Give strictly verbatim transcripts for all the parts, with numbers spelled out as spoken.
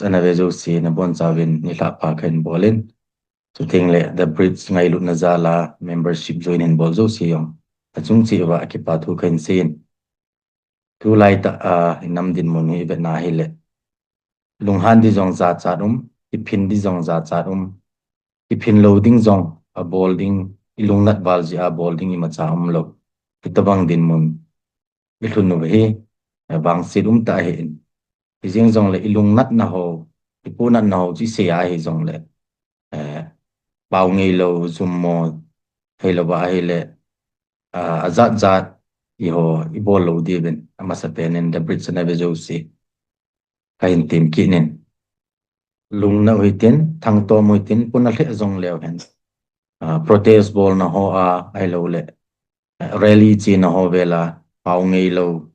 Ana ve jouse nabonchauvin nilhah pha kahin bol in. Chuteng le The Bridge ngailutna jal a membership join hin bol jouse jong achung cheh uva kipa thu kahin seiyin. Tulai tah a inam dinmun hi ivet na hile, lunghan di jong jachat um, kiphin di jong jachat um, kiphin lou ding jong abol ding, ilungnat val jeh a bol ding imacha umlou. Hitobang dinmun ilhun u hi, eh, vangset umtah ahin. Hijeng jongle ilungnatna ho, ipohnatna ho chu isei a hijongle, eh, pao ngeilou, jummo, hilou va ahile, ah, ajat jat iho ibol lou diuvin, amasapen in The Bridge ana ve jouse kahin tem kit in. Lungna u hitin, thangtom u hitin, puna lheh jongleu hen, ah, protest bolna ho a, ahiloule, ah, rally chena ho vel a, pao ngeilou,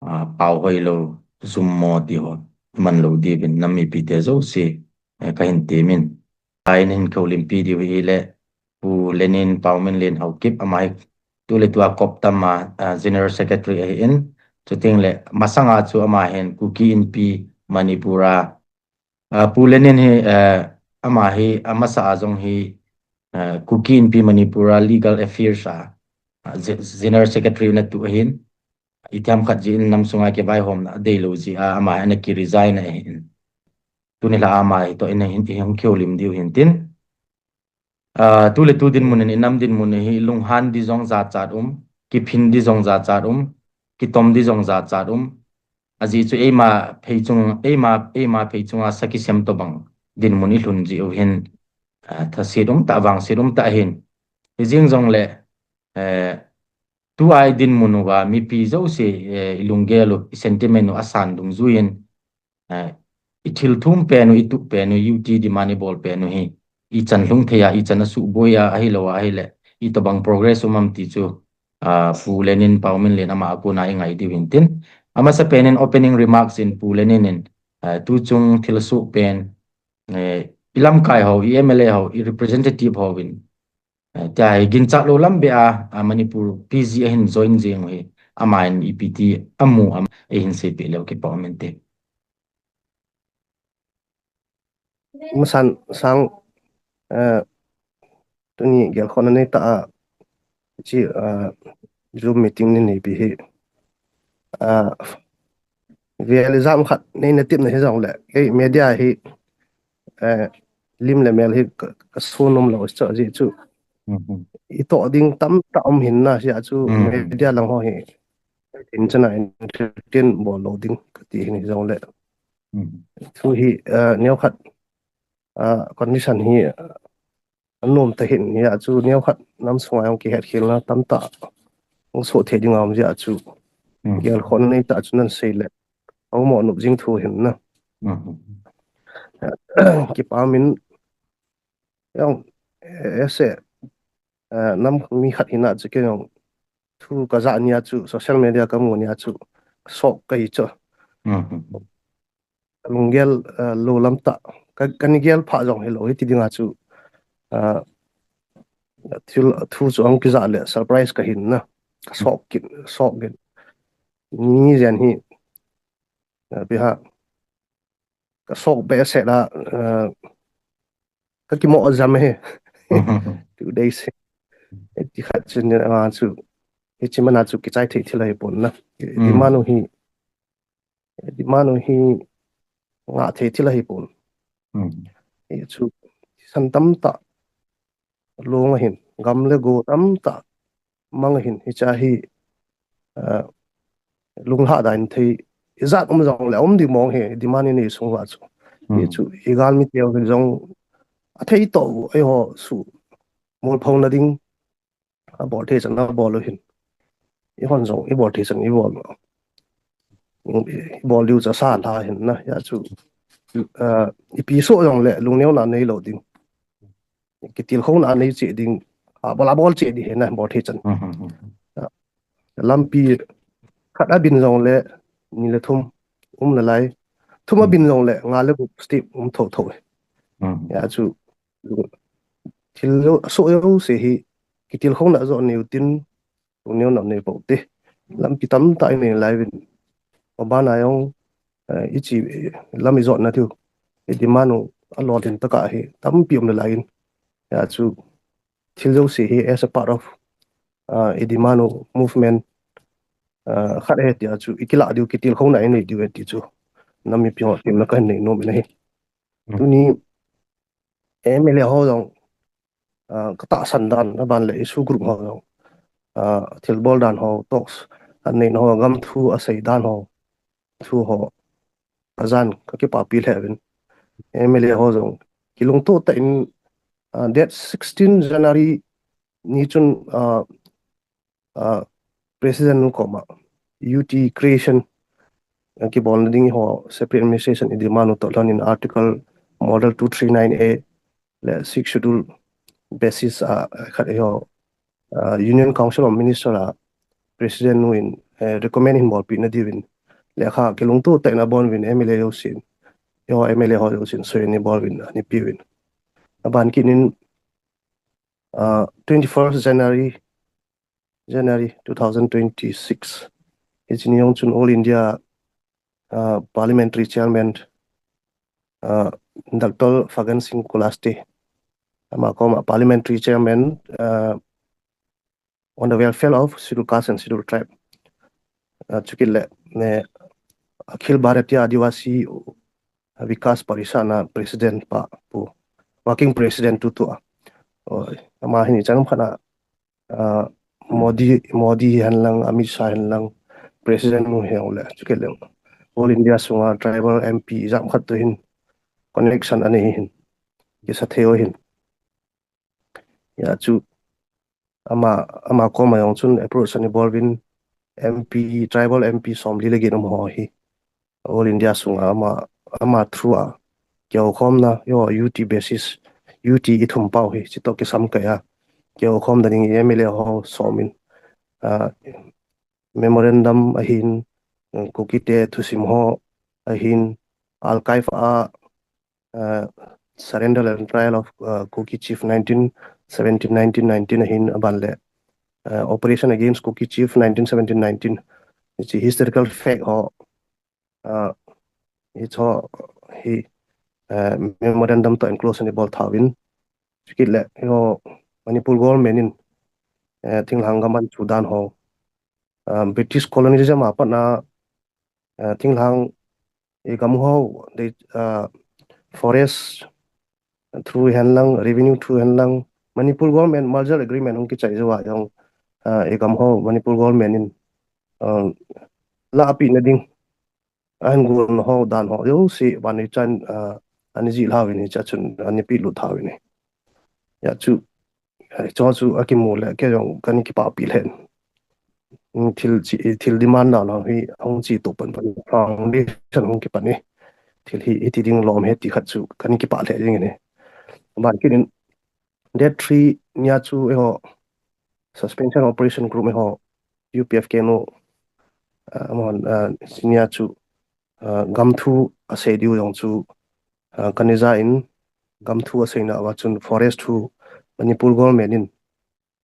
ah, pao hoilou, jummo ti ho manlou diuvin nam mipite jouse, eh, kahin temin. Ahin hin kihoulimpi diu hile, Pu Lenin Paominlen Haokip, ama hi tuletua COPTAM a, ah, General Secretary ahin. Chuteng le masanga chu ama hin Kuki Inpi Manipur a, ah, Pu Lenin hi, eh, ama hi amasa a jong hi, eh, Kuki Inpi Manipur a Legal Affairs a, ah, Ge-, General Secretary natu ahin. Itiham khat jeh in nam sunga kivaihomna adeilou jeh a ama hi ana kiresign ahin. Tuni lha ama hitoh in hin, ihung kihoulim diu hintin. Ah, tuletu dinmun in, inam dinmun hi lunghan di jong jachat um, kiphin di jong jachat um, kitom di jong jachat um. Ajeh chu eima pheichung, eima, eima pheichunga sa kisem tobang dinmun ilhun jeh u hin, ah, thaset umtah, vangset umtah ahin. Hijeng jongle, eh, tua idinmun uva mipi jouse, eh, ilunggel u, isentiment u asan dungjuiyin, eh, ithil thum pen u, itup pen u, UT demand ibol pen u hi ichan lhung thei a, ichan asuhboi a, ahilou a ahile itobang progress um am ti chu, ah, Pu Lenin Paominlen ama a kona ingai diu hintin. Amasapen in opening remarks in Pu Lenin in, ah, tuchung thilsoh pen, eh, ilamkai ho, i MLA ho, i representative hovin, eh, tia hi ginchat lou lam beh a, ah, Manipur PG ahin join jeng u hi, aman ipi ti amu am, eihin seipeh leu kipa um inte. Masan sang, eh, tuni gelkhohna neitah a, hiche, eh, Zoom meeting neineipi hi, eh, vel ijat khat neina tepna hijongle, kei media hi, eh, lim le mel hi ka, kaso nom lou chu, ajeh chu itoh ding tamtah um hin na, hijeh chun media lang ho hi tin chana entertain bol lou ding kati hin hijongle, thu hi, eh, neokhat, ah, condition hi, ah, anom tahin, hijeh chun neokhat nam sunga jong kihetkhelna tamtah hung soh thei ding aum jeh chun gelkhohna neitah chu nan sei le, ahung mo nop jing thu hin na. Kipa min jong, eh, ese, eh, nam mi khat hina chu kei jong thu kajah nia chu social media kamu nia chu shock kahi chu. Lunggel, eh, lou lamtah. Ka, kani gel pha jong hilou hiti dinga chu, eh, thil, thu chu ahung kijah le surprise kahin na. Ka shock kit, shock kit. Ni jen hi, eh, ipi ham, ka shock behseh a, eh, kakimo jam e. Two days. Ti khat chun ni a chu, hiche mana chu kichai thei thil ahipon na. Demand u hi, demand u hi ngah thei thil ahipon. Hichu san tamtah long ahin, gam le go tamtah mang ahin, hiche hi, ah, lunglhah dan thei ijat um jongle um ding mong hi, demand inei sung uva chu. Hichu igalmi teu hin jong athei toh u eiho suhmolphona ding abol thei chan abol u hin, eihon jong ibol thei chan ibol u, ibol diu chu asa lha hin na, hijeh chu, ah, ipi soh jongle lungneona neilou ding, kitilkhouna nei cheh ding, abol abol cheh ding hi na, bol thei chan. Lampi khat abin jongle ni le thum um nalai, thum abin jongle nga le gup step um thotho. Hijeh chu thil asoh jouse hi kitilkhouna joh neiu tin, lungneona nei pou te. Lampi tamtah inei lai uvin, abana jong uh, ichi lam ijot na thiu, i demand u alolhin taka hi tampi um le lai in. Ya chu thil jouse hi as a part of uh, i demand u movement uh, khat he tia chu i kila diu kitilkhouna i nei diu e ti chu nam mipi ho temna kahin nei nom in ahi. Tuni M L A ho jong uh, katahsan dan aban le issue group ho jong uh, thilbol dan ho talks anei na ho gam thu asei dan ho thu ho ajan kakipapi lheh uvin M L A ho jong kilungto tah in uh, date sixteen January ni chun uh, uh, President nu koma U T creation uh, kibolna ding ho separate administration i demand u toh lhon in Article Model two three nine A le Sixth Schedule basis a uh, khat ho uh, Union Council of Minister a President nu in uh, recommend hin bolpi na diuvin le kha kilungto tah in abon uvin M L A ho sin ho M L A ho sin soi ni bol uvin ani pi uvin aban kinin uh, twenty-first January January two thousand twenty-six. Hichi ni jong chun All India uh, Parliamentary Chairman uh, Doctor Fagan Singh Kulasty ama koma Parliamentary Chairman uh, on the welfare of Scheduled Caste and Scheduled Tribe. Uh, chukit le ne Akhil Bharatiya Adivasi Vikas Parishad na President pa pu Working President tu tu a. Oi, ama hin i chang khana uh, Modi Modi hen lang Amit Shah hen lang President nu he le chukit le All India sunga tribal M P jam khat tu hin connection ani hin kisa thei u hin. Ya chu ama ama koma jong chun approach ani bol uvin M P tribal M P somli le get um ho hi All India sunga ama ama through a kihoukhomna yo U T basis U T i thum pau hi chito kisam kai a kihoukhomna ding M L A ho som in uh, memorandum ahin Kuki te thusim ho ahin archive a uh, surrender and trial of uh, Kuki chief nineteen seventeen nineteen nineteen ahin aban le uh, operation against Kuki chief nineteen seventeen nineteen. It's a historical fact ho uh, it's ho hi uh, memorandum to enclose ani bol thauvin chukit le ho Manipur government in uh, thinglhang gam anchu dan ho uh, British colonialism a pat na uh, thinglhang i gam ho de uh, forest through hen lang revenue through hen lang Manipur government merger agreement hung kichai jou a jong uh, i gam ho Manipur government in uh, la api na ding ahin gon ho dan ho jouse vani chan uh, ani ji lhau in cha chun ani pi lut thau in ya chu cho chu akimu le kei jong kani kipapi lheh thil chi thil demand na na hi hung chi to pan pan foundation hung kipan ni thil hi iti ding lom he ti khat chu kani kipa lheh ding ni ban kinin date three nia chu eiho suspension operation group eiho U P F K nu uh, amon uh, nia chu uh, gam thu asei diu jong chu uh, kani ja in gam thu aseina va chun forest thu Manipur government in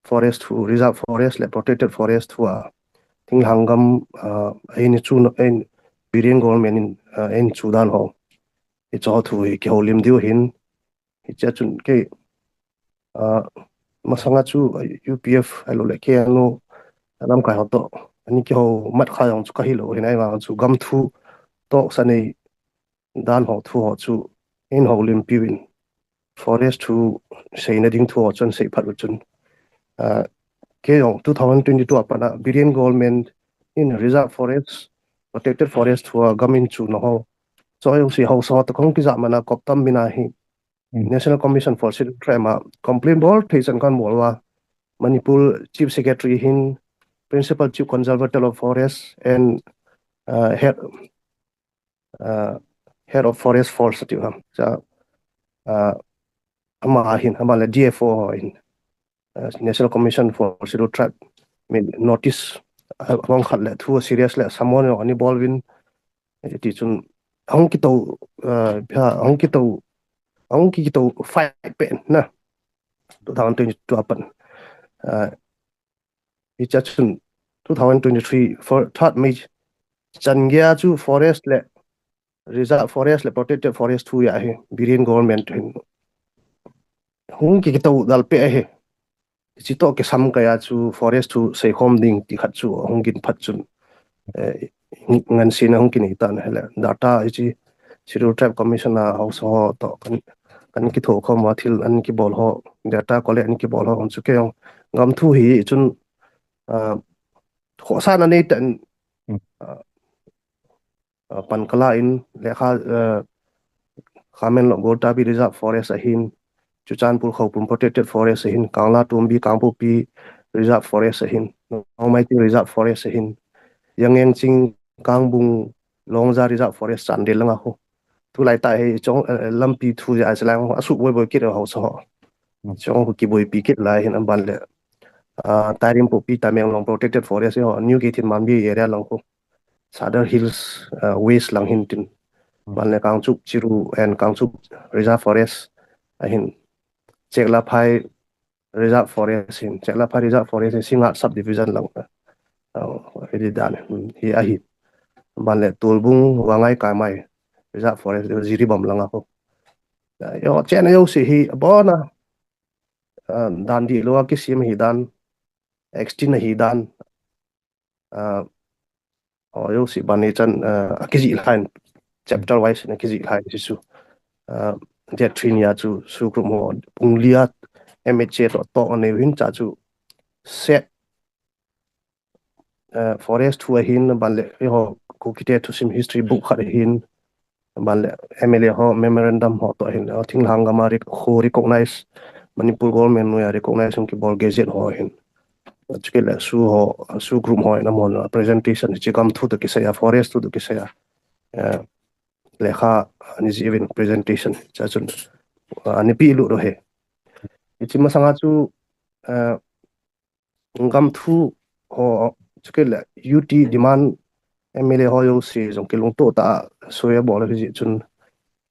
forest thu reserve forest le protected forest thu a thinglhang gam uh, ahin chu ahin Biren government in uh, ahin chu dan ho i cho thu hi kihoulim diu hin hi cha chun kei uh, masanga chu uh, U P F ailo le K N O lamkai ho to ani kihou mat kha jong chu kahi lo hin ai ma chu gam thu to sa nei dan ho thu ho chu in houlim piu in forest thu seina ding thu ho chun sei phat u chun uh, kei jong two thousand twenty-two a pat na Biren government in reserve forest protected forest thu a gam in chu na ho cho jouse ho so to kong kija mana kop tam mina hi National Commission for Scheduled Tribe a complain bol thei chan kan bol va Manipur Chief Secretary hin Principal Chief Conservator of Forest and uh, head uh, head of forest force tiu ham cha uh, ama hin ama le D F O hin uh, National Commission for Scheduled Tribe min notice uh, hong khat le thu serious le summon ani bol vin ti chun hong kito uh, hong kito hong kito fight pen na two thousand twenty-two a pat uh, i cha chun two thousand twenty-three for third May chan gei a chu forest le reserve forest le protected forest thu ahi, Biren government hin hung kikito dal pe ahi. Hichi toh kisam kei a chu forest thu seikhom ding ti khat chu hung gin phat chun, eh, ngansena hung kinei tan ahile. Data hichi Scheduled Tribe Commission a haosa ho toh kan, kan kithokhom uva thil ana kibol ho, data collect ana kibol ho, chu kei jong gam thu hi chun, ah, khohsahna nei tah in, ah, ah, pan kala in lekha, ah, Khamenlok Goltabi Reserve Forest ahin, Churachandpur Khoupum Protected Forest ahin, Kangla Tumbi Kangpokpi Reserve Forest ahin, Nongmaiching Reserve Forest ahin, Yangeng Ching Kangbung Longja Reserve Forest Chandel langa ho. Tulai tah hi chong, eh, lampi thu ja a chilang ho, asuh boi boi kit ho sa ho. Chong ho kiboipi kit lai hin aban le. Ah, Tairimpokpi Tamenglong Protected Forest ho, New Keithelmanbi area lang ho. Sadar Hills, ah, West lang hin tin. Ban le Kangchup Chiru and Kangchup Reserve Forest ahin. Cheklaphai Reserve Forest hin. Cheklaphai Reserve Forest hi Singngat Subdivision lang. Ah, hi di dan. Hmm, hi ahi. Ban le Tolbung Vangai Kamai Reserve Forest Jiribam langa ho. Yo, chena jouse hi abona, ah, dan dihlou a kisem ahi dan, extend ahi dan, ah, ho jouse ban ichan, ah, akijih lhai in, chapter wise in akijih lhai in chu, ah, date three nia chu SoO group ho pung li a M H A toh, toh anei u hin cha chu set eh, forest thu ahin, ban le, eiho, Kukite thusim history book khat ahin, ban le, M L A ho memorandum ho toh ahin, eh, thinglhang gam a rec-, ho recognize, Manipur government noiya recognize hung kibol gazette ho ahin. Chukit le SoO ho, SoO group ho in amahon presentation, hiche gam thu toh kisai a, forest thu toh kisai a, eh, lekha, ani jih uvin presentation, cha chun, eh, ani pelut u ahi. Hiche masanga chu, eh, gam thu ho, chukit le U T demand M L A ho jouse jong kilungtoh tah a soi abol u ahi jeh chun,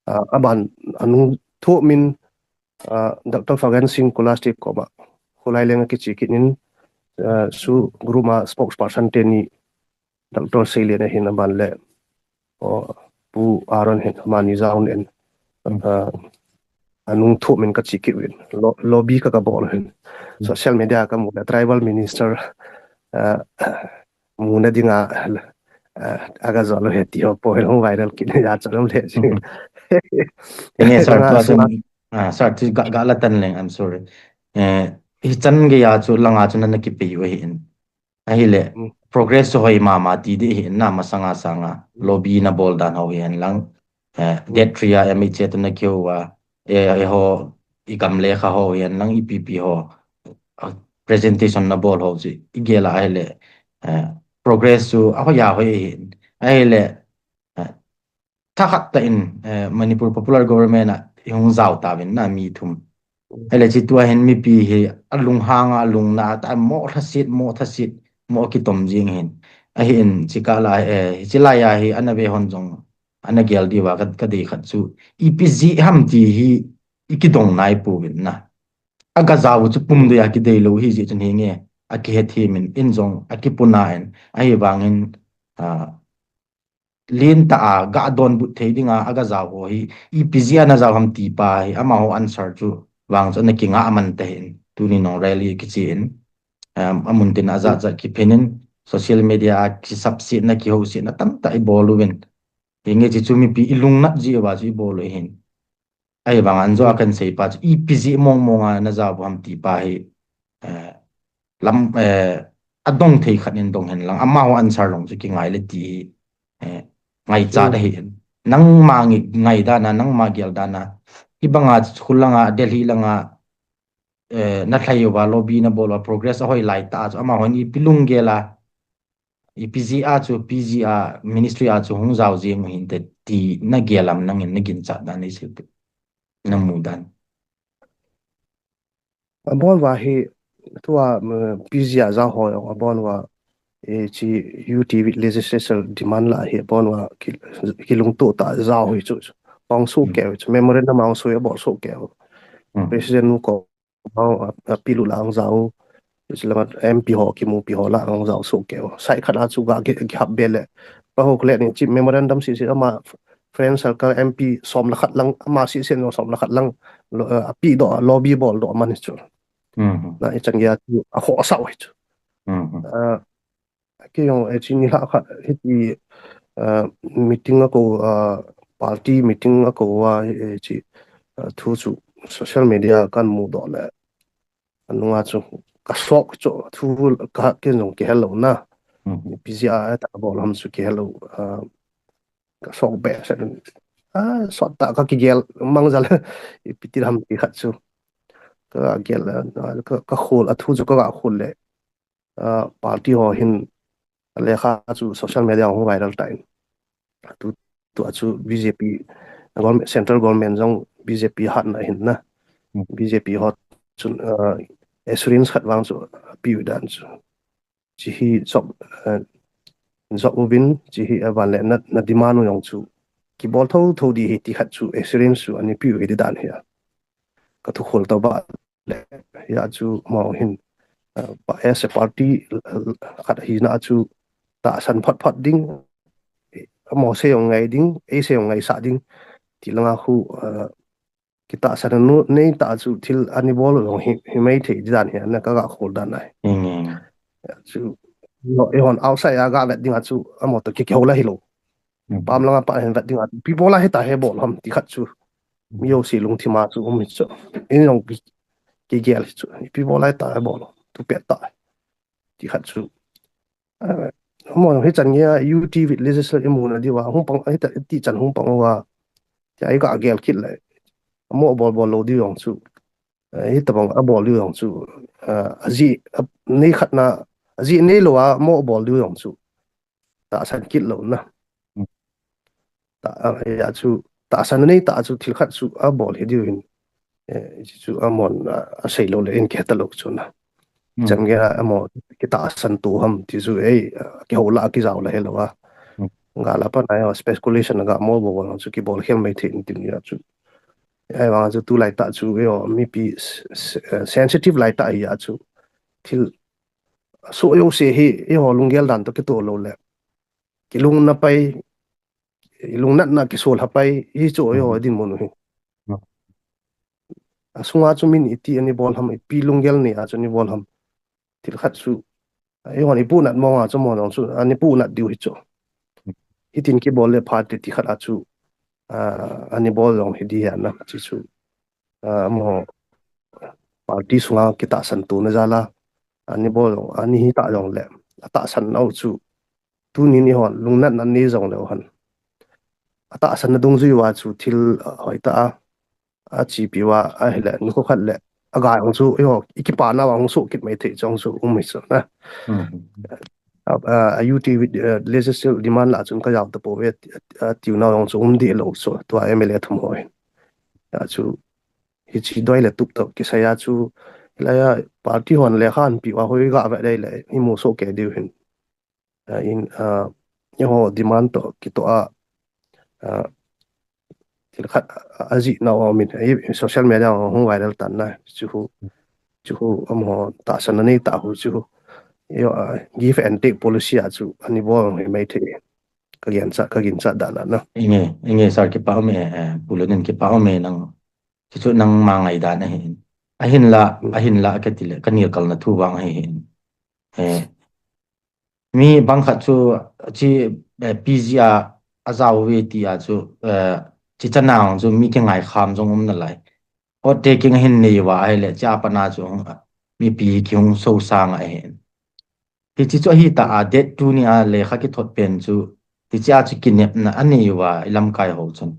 ah, aban anung thum in, ah, Doctor Fagan Singh Kulashteke koma, Khulai Leng akiche kit in, ah, SoO group a spokesperson teni Doctor Seilen ahin aban le, o, Pu Aaron hin, amani jaun in, ah, anung thum in kache kit uvin, lo-, lobby ka, kabol uvin. Social media kamu le, tribal minister, ah, muna dinga, ah, aga jol u ahi ti ho, po hel hung viral kit in, ja chan um le. Ine, sir, tua chun, ah, sir, chu ga, ga la tan leng, I'm sorry. Eh, hichan gei a chu langa chu nana kipei u ahin. Ahile, progress chu hoi mama ti ding ahin na, masanga sanga, lobby nabol dan ho hihen lang, eh, date three a M H A toh nakihou a, eh, eiho, igam lekha ho hihen lang, ipi ipi ho, ah, presentation nabol ho chu igel a ahile, eh, progress chu ahoi ahoi ahin. Ahile, eh, thakhat tah in, eh, Manipur Popular Government a ihung jao tauvin na mi thum. Ahile hiche tua hin mipi hi alunghang a, alungna a, tah mo lhaset, mo lhaset, mo kitom jing ahin. Ahin, chukah lai, eh, hiche lai a hi ana ve hon jong, ana gel diuva ka, kadei khat chu, ipi jeh ham ti hi ikidong nai pouvin na. Aga jao u chu pum dei a kidei lou ahi jeh chun hinge, akihet them in, in jong akipuna in, ahivangin, ah, lentah a, ga donbut thei dinga, aga jao ho hi, ipi jeh a najao ham ti pa hi, amaho answer chu, vang chu ana kingah man tahih in, tuni nong rally kiche in, um, amun tin ajat jat kiphin in, social media a kisapsetna, kihousetna tamtah ibol uvin. Hinge hiche chu mipi ilungnat jeh uva chu ibol u ahin. Ahivang a anjo a kahin sei pa chu, ipi jeh mong mong a najao u ham ti pa hi, eh, lam, eh, adong thei khat in dong hen lang, amaho answer long chu kingai le ti hi, eh, ngaichat ahi. Nangma ngai, ngai dan a, nangma gel dan a, hibanga khul langa, Delhi langa, eh, nalhai uva, lobby nabol uva, progress ahoi lai tah a chu, amahon ipi lunggel a, ipi jeh a chu, P G a, ministry a chu hung jao jeng u hinte ti nagel am, nangin naginchat dan, naseipeh, namu dan. Abon uva hi, tua, um, P G a jao ho, abon uva, eh, hiche U T legislature demand lah a hi, abon uva ki, kilungtoh tah a jao hi chu, chu. Ahung sohkei u chu, memorandum ahung soi abol sohkei u. President nu ko, a, a, pilu lah ahung jao u. Hiche langa M P ho, kimupi ho lah ahung jao sohkei u. Side khat a chu ga ki, kihap be le. Paho kole ni hiche memorandum sese ama friend circle M P som le khat lang, ama sesen jong som le khat lang, lo, eh, api doh, lobby bol doh man hi chu. Mhm. Na, hichan gei a chu, akhohsah u hi chu. Mhm. Ah, kei jong, eh, hiche nilhah khat, hiti, ah, meeting akou, ah, party meeting akou a, eh, hiche, ah, thu chu social media kahin mudoh le. Anunga chu kashock chu, thu ka, kei jong kihel lou na. Mhm. Ipi jeh a tabol ham chu kihel lou, ah, kashock behseh. Ah, sot tah kakigel mang jal. Ipi ti ham ti khat chu. Kagel, ah, ka, kakhol, athu chu kaga khol le. Ah, party ho hin lekha chu social media hung viral tan. Tu, tua chu B J P, government, central government jong B J P hatna ahin na. Hmm. B J P ho chun, ah, assurance khat vang chu apiu dan chu. Hiche hi jop, ah, jop uvin, hiche hi aban le na, na demand u jong chu kibol thotho ding ahi ti khat chu assurance chu ana piu hi ti dan ahi. Ka thukhol tobang le, hia chu amaho hin, ah, pa-, as a party, ah, khat hina chu tahsan phot phot ding, amaho sei jong ngai ding, ei sei jong ngaisah ding, ti langa khu, ah, kitahsan a nu-, nei tah chu thil ana bol u jong hi, hi mai thei ti dan hi, ana kaga khol dan ahi. Eng, eng. Hia chu, no, eihon outside a gavet ding a chu, amaho toh ki, kihou la hilou. Mhm. Pam langa pat hin vet ding a, ipi bol a hita hi bol ham ti khat chu. Mi jouse lungthim a chu um hi chu. Ei jong ki, kigel hi chu. Ipi bol a hita hi bol. Tu pet tah. Ti khat chu. Ah, amaho hichan gei a U T legislature imu na diu a. Hung pang, hita, hiti chan hung pang uva. Tia iga gel kit le. Amaho bol bol lou diu jong chu. Eh, hitabang abol diu jong chu. Ah, ajeh, ah, nei khat na, ajeh neilou a amaho bol diu jong chu. Tahsan kit lou na. Hmm. Ta, ah, hia chu, tahsan nei tah chu thil khat chu abol hi diu hin. Eh, hichu amahon, ah, asei lou le in kihe talou chu na. Hmm. Chan gei a amaho kitahsan to ham ti chu ei, ah, kihou la kijao la hilou a. Hmm. Gal a pat a speculation a ga mo bo bo chu kibol khel mai thei in tin hia chu. Ahivang chu tulai tah chu eiho mipi s-, s-, eh, sensitive lai tah hia chu. Thil soh jouse hi eiho lunggel dan toh kitoh lou le. Kilungna pai, lungnatna kisol ha pai, hichu eiho Mhm. dinmun u hi. Mhm. Asunga chu min iti ana bol ham, ipi lunggel nei a chu ana bol ham. Thil khat chu, eihon ipuhnat mong a chu amaho jong chu, ana puhnat diu hi chu. Hitin kibol le phat ti khat a chu, ah, ana bol jong hi ding ahi na, chu chu. Ah, amaho party sunga kitahsan tona jal a, ana bol jong, ana hi ta jong le, atahsan nau chu, tunin eihon lungnatna nei jong leu hen. Atahsan na dungjui uva chu thil, ah, hoitah a, achepi uva, ahile, nikho khat le, aga jong chu, eiho, ikipana uva hung soh kit mai thei jong chu, um hi chu na. Mhm. Ah, ah, U T, eh, legislative demand lah chun kajao tapouve, ah, tiu nau jong chu um deh lou chu, tua M L A thum ho hin. Ah, chu, hiche doi le tup toh kisai a chu, hilai a party hon lekha ahin piu a hoi ga vet dei le, imu soh kei diu hin. Ah, in, ah, eiho demand toh kitoh a, ah, thil khat, ah, ajih nau aum in, ah, social media a hung viral tan na, chu hu, chu hu, amaho tahsan na nei tah hu, chu hu. Eiho, ah, give and take policy a chu, ana bol hi mai thei. Ka ginchat, ka ginchat dan a na. Enge, enge, sir, kipa um e, eh, Pu Lenin, kipa um e nang, chu chu nangma ngaidan ahi. Ahinla, Hmm. ahinla, kati le, ka nilkalna thu vang ahi hin. Eh, mi bang khat chu, chi, eh, P G a, ajao uve ti a chu, eh, chi chana chu mi kingai kham jong um nalai. Oath taking ahin nei uva ahile, chia pat a chu, mipi kihung sosang ahin. Hiche chu ahi ta a, date two ni a lekha kithot pen chu, hiche a chu kinepna anei uva, i lamkai ho chun.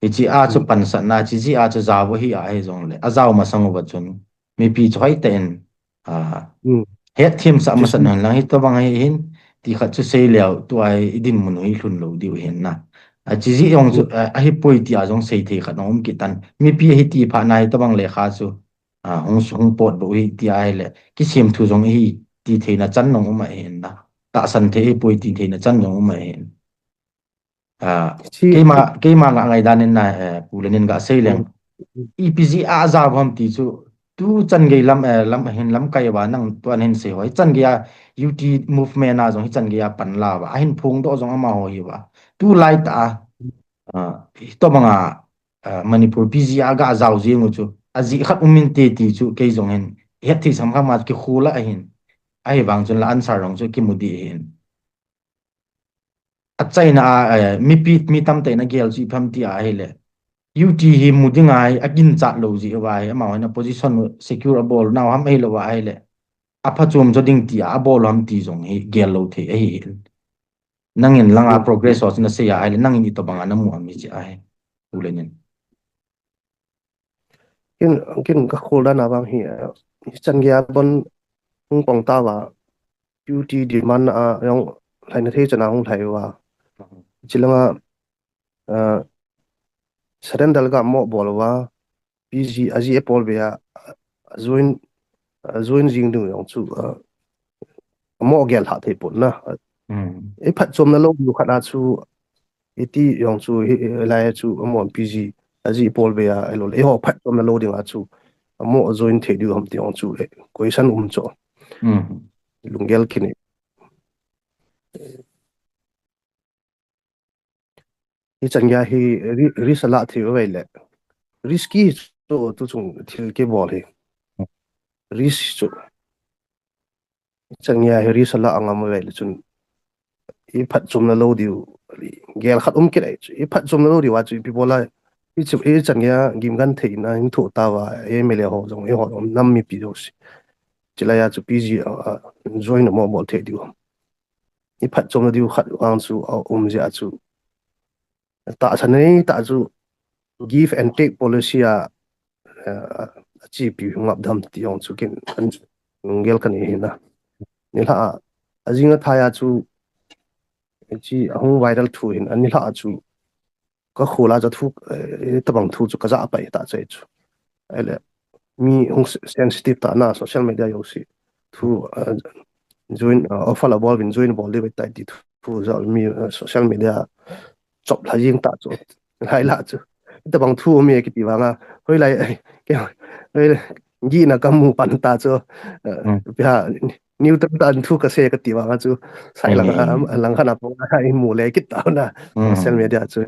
Hiche a chu Hmm. pansatna, hiche jeh a chu jao u ahi a, ahi jongle, ajao masang uva chun, mipi chu hoitah in, ah, Hmm. hetthem sah masat un lang, hitobang ahi hin, ti khat chu sei leu, tua hi i dinmun u hi lhun lou diu ahin na. A, hiche jeh jong chu, Hmm. ah, ahipoi ti a jong sei thei khat jong um kit tan. Mipi ahi ti phat na hitobang lekha chu, ah, hung, hung pot bou hi ti ahile, kisem thu jong ahi ti theina chan jong um ahin na. Tahsan thei ahipoi ti theina chan jong um ahin. Ah, Chi- keima, keima nga ngaidan in na, eh, Pu Lenin ga sei leng. Mm. Ipi jeh a ajao ham ti chu, tu chan gei lam, eh, lam ahin lamkai uva nang tuan hin sei ho. Hichan gei a U T movement a jong hichan gei a pan la uva. Ahin phongdoh jong amaho hi uva. Tulai tah a, Ah, hitobanga, ah, Manipur P G a ga jao jing u chu, ajeh khat um inte ti chu kei jong hin het thei sam kha ma kikhol a ahin. Ahivang chun la answer jong chu kimu ding ahin. Achaina a, eh, mipi, mi tamtah in agel chu ipi ham ti ahile, U T hi mu ding ahi, aginchat lou jeh uva hi, amaho hin a position secure abol nau ham ahilou va ahile, aphachom cho ding ti a abol ham ti jong hi gel lou thei ahi. Nangin langa progress ho chu nasei a ahile, nangin itobanga namu ham hiche ahi. Pu Lenin. Kin, kin kakhol dan a vang hi, eh, hichan geiya bon hung pang tauva, U T demand a jong lhaina thei chan a hung lhai uva. Chulanga, eh, surrender ga mo bol uva, P G, ajeh apol beiya, join, join jing ding jong chu, eh, mo gel lha thei pon na. Iphatchomna lou diu khat a chu, iti jong chu, hilai chu, amon P G, ajeh apol beiya, ahilou le, eiho phatchomna lou ding a chu, amo join thei diu ham ti jong chu, eh, question um cho. Lunggel kine. Hichan geiya hi ri-, risk ala thei uva ahile. Risky chu tuchung thil kibol hi. Risk chu. Hichan geiya hi risk ala angam uva ahile chun. Iphatchomna lou diu. Gel khat um kit ahi chu. Iphatchomna lou diu a chu ipi bol a. Hichu, hichan geiya gim genthei na hin thoh tauva. M L A ho jong, eiho jong nam mipi jouse. Chulaiya chu P G a, a, join amo bol thei diu. Iphatchomna diu khat vang chu, a, um jeh a chu. Tahsan nei tah chu give and take policy a, eh, achepi ngap dam ti jong chu kin, lunggel kanei ahi na. Nilhah a, ajing athai a chu, hiche ahung viral thu hin, anilhah a chu, kakhol a chu thu, eh, tabang thu chu kaja pai tah chu ahi chu. Ahile, mi hung se-, sensitive tah na social media jouse. Thu, eh, join, eh, offer abol uvin join bol diu ahitai ti thu, thu jao mi, eh, social media chop lha jing tah chu. Hilai lah chu. Tabang thu um e kiti vanga. Hoilai, eh, ke, hoilai, gihna kamu pan tah chu. Eh, pia, neutral tah thu kasei kati vanga chu. Sai lang, ah, lang khat a pang a imu le kit tah na. Social media chu.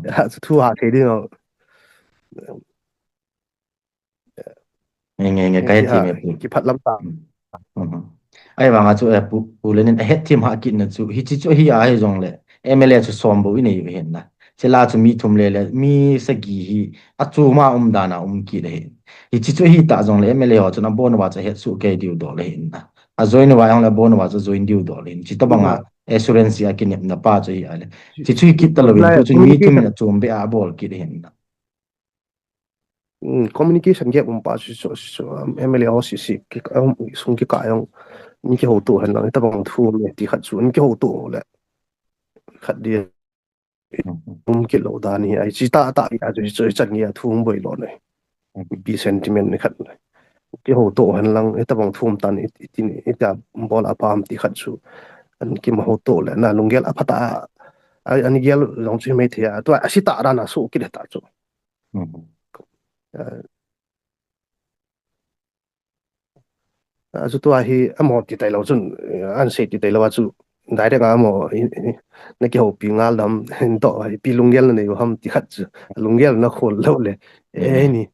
Ha, chu thu ha thei ding o. Nge, nge, nge, kahe thei me pu. Kiphat lam ta. Ahivanga chu, eh, Pu, Pu Lenin ahet them ha kit na chu. Hiche chu hi ahi jongle. M L A chu som bou inei u ahin na. Chule chu mi thum le le, mi sagi hi achom a um dan a um kit ahi. Hiche chu hi tah jongle M L A ho chun abon uva chu ahet soh kei diu dol ahin na. Ajoin uva jongle abon uva chu join diu dol ahin. Chuti tabanga assurance a kinepna pa chu hi ale. Hiche chu hi kit talou in, tu chun mi thum in achom beh a abol kit ahin na. Communication gap um pa chu, chu, chu, um, M L A ho sese, ki, um, sung kikah jong, mi kihouto hen lang, hitabang thu um e ti khat chu, mi kihouto le. Khat dia, um kit lou dan hi, ahi, chuti tah tah, ahi, chu, chu, chan geiya thu um boi lou ne. Mipi sentiment ni khat ne. Kihouto hen lang, hitabang thu um tan, it, it, it, ita bol a pha ham ti khat chu. An kihouto le, na lunggel apha tah, a, an gel jong chu himai thei a, tua, asei tah dan a soh kit tah chu. A, a, chu tua hi amaho ti tailou chun, eh, ansei ti tailou a chu direct a amaho, i, i, nakihoupi ngal dam, hin toh, ipi lunggel nanei u ham ti khat chu, lunggel nakhol lou le, eh, ni,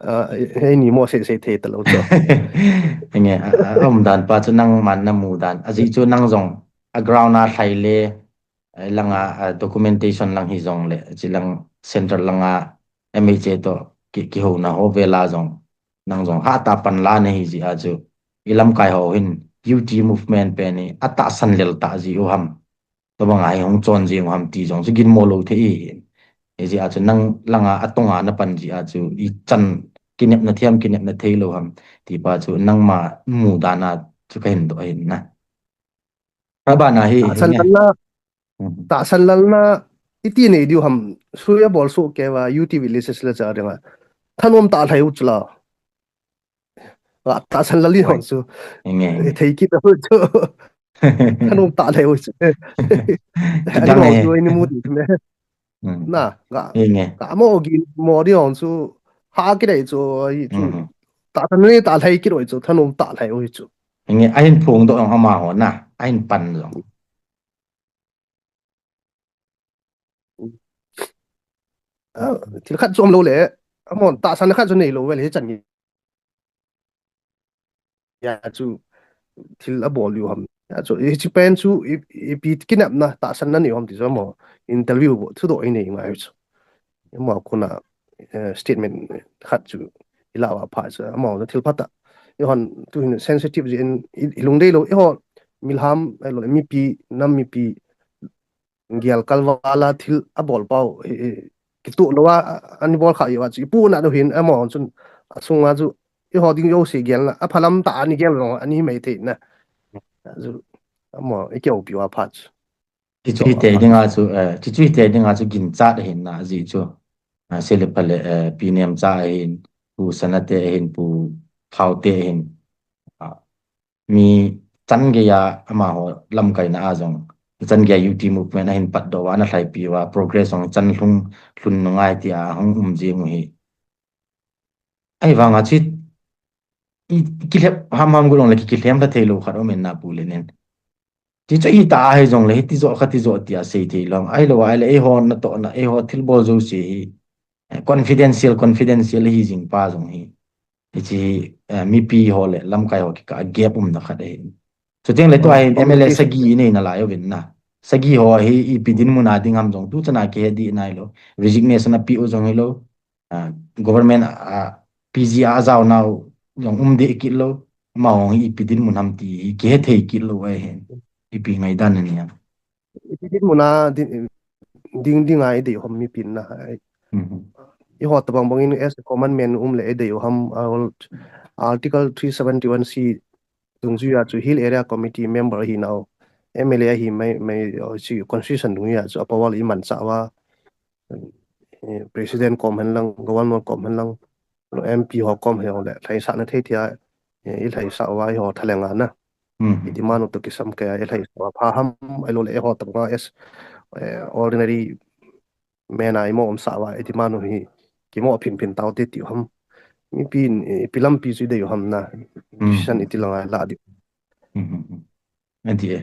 ah, eh, ni mo sei sei thei talou chu. Nge, a, a, umdan pa chu nangman namu dan, ajeh chu nang jong a ground a lhai le, eh, langa, ah, documentation lang hijongle, chulang central langa M H A toh ki, kihouna ho vela jong, nang jong hatah a panla nahi jeh a chu, ilamkai ho hin U T movement pen hi atahsan lel tah jeh u ham, tobanga hi hung chon jeng u ham ti jong chu ginmo lou thei ahi. Hijeh a chu nang langa atonga napan jeh a chu ichan kinepna thei ham, kinepna theilou ham ti pa chu nangma mudan a chu kahin doh ahin na. Abana hi, tahsan lalna, tahsan lalna, iti nei diu ham, suya bol soh kei uva, U T V license la cha dinga. Thanom tah lhai u chu la. Tahsan lal u chu. Thei kit u chu. Thanom tah lhai u chu. Ani mu diu me. Na, ga, ga mo gi mo di hong chu, ha kit dei chu, chu. Tahsan nei tah lhai kit u chu, thanom tah lhai u chu. Nge, ahin phongdoh jong amaho na, ahin pan jong. Ah, thil khat chu um lou le, amahon tahsan khat chu nei lou ve le, hichan gei a chu thil abol diu ham. Hiche pen chu ipi kinepna tahsan nanei u ham ti chu amaho interview bou thudoh inei ngai chu. Amaho kona statement khat chu ilah uva phat chu amaho thil phatah, eihon tuhin sensitive jeh in ilungdei lou, eiho milham ahilou le mipi, nam mipi gel kalval a thil abol pau kitoh lou a, ani bol kha uva chu ipuhnat u hin, amaho chun asunga chu eiho ding jouse gelna aphalam tah a ani gel jong ani mai thei na. Chu amaho ikihoupi uva phat chu, hichu hiti dinga chu, hichu hiti dinga chu ginchat ahin na, ajeh chu, Sele Phale, Pi Nemcha ahin, Pu Sanate ahin, Pu Thaote ahin, mi chan geiya amaho lamkaina a jong, chan geiya youth movement ahin patdoh uva, ana lhaipi uva, progress jong chan lhung lhun ngai tia hung um jeng u hi. Ahivanga chu kilhep hamham golong le kilhem lha theilou khat um in na, Pu Lenin. Tichu hita ahi jongle hiti jo khati jo tia sei theilou ahilou a, ahile eiho natohna, eiho thilbol jouse hi confidential, confidential ahi jing pa jong hi, hiche mipi ho le lamkai ho kikah a gap umna khat ahi. Chuteng le tua hi M L A sagi inei nalai uvin na, sagi ho hi ipi dinmun a ding ham jong tuchan a kihe dih nailou, resignation apeh u jong hilou, government a P G a ajao nau jong um deh kit lou, amaho hi ipi dinmun ham ti hi kihe thei kit lou ahin, ipi ngaidan nahia? Ipi dinmun a ding dinga idei u ham mipin na, eiho tobang bangin as a common man um le idei u ham? Article three seventy-one C dungjuia chu Hill Area Committee member ahinau, M L A ahi mai mai, chu constitution dungjuia chu a power imanchah uva, President kom hen lang, Governor kom hen lang, M P ho kom hen le lhaisahna thei thei a ilhaisah uva, eiho thalhenga na, i demand u toh kisam kei a ilhaisah uva pha ham, ahilou le eiho tobanga as ordinary man a imo umsah uva i demand u hi kimo phinphin taute tiu ham? Mipin ipi lampi chu idei u ham na, decision iti langa ilah diu? Ati e.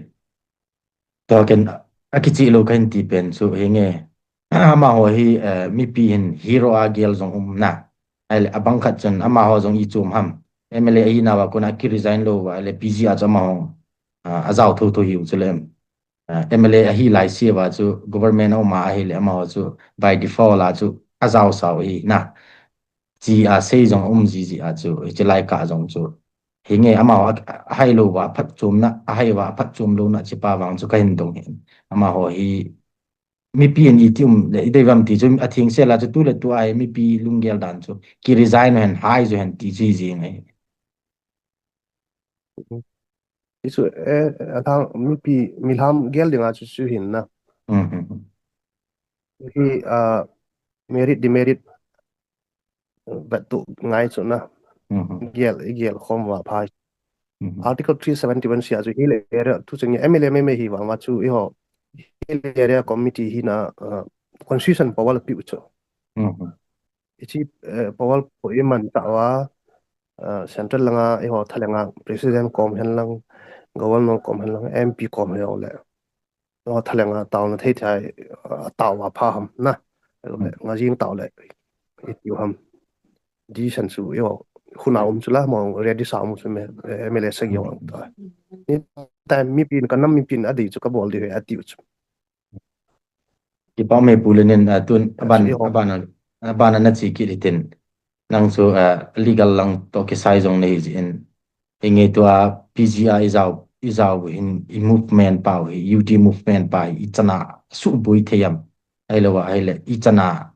Tua ken akichih lou kahin ti pen chu hinge, amaho hi mipi hin hero a gel jong um na, ahile abang khat chun amaho jong ichom ham? M L A ahinauva kona akiresign lou uva ahile P G a chu amaho ajao thotho hiu chule, M L A ahi laise uva chu government a um a ahile amaho chu by default a chu ajaosau ahi na, tia sei jong um jiji a chu hiche lai kah jong chu hinge amaho ahailou uva phatchomna, ahai uva phatchom louna chepa vang chu kahin dong hin. Amaho hi mipi in iti um le idei uvam ti chu athengsel a chu tu le tu a hi mipi lunggel dan chu kiresign u hen, hai u hen ti chu hijeng ahi. Hichu, mipi milham gel dinga chu chu hin na, hi merit demerit vettuh ngai chu na, gel igel khom uva pha. Article three seventy-one C a chu Hill Area, tuchan gei M L A maimai hi vanga chu eiho Hill Area Committee hina constitution power apeh u chu, hiche power poh imanchah uva, central langa eiho thalhenga President kom hen lang, Governor kom hen lang, M P kom hen le, thalhenga taona thei thei a tao uva pha ham na, ngajing tao le itiu ham? Decision chu eiho khut a um chu la, amaho ready sa um chu, M L A sagi ho ta, time mipin, kanam mipin adei chu kabol diu ahi atiu chu. Kipah e Pu Lenin, tun aban a nache kit hitin, nang chu legal lang toh kisai jong nahi jeh in, hinge tua P G a ijao, ijao hin i movement pau hi, youth movement pau hi ichan a asuhboi thei ham, ahilou a ahile ichan a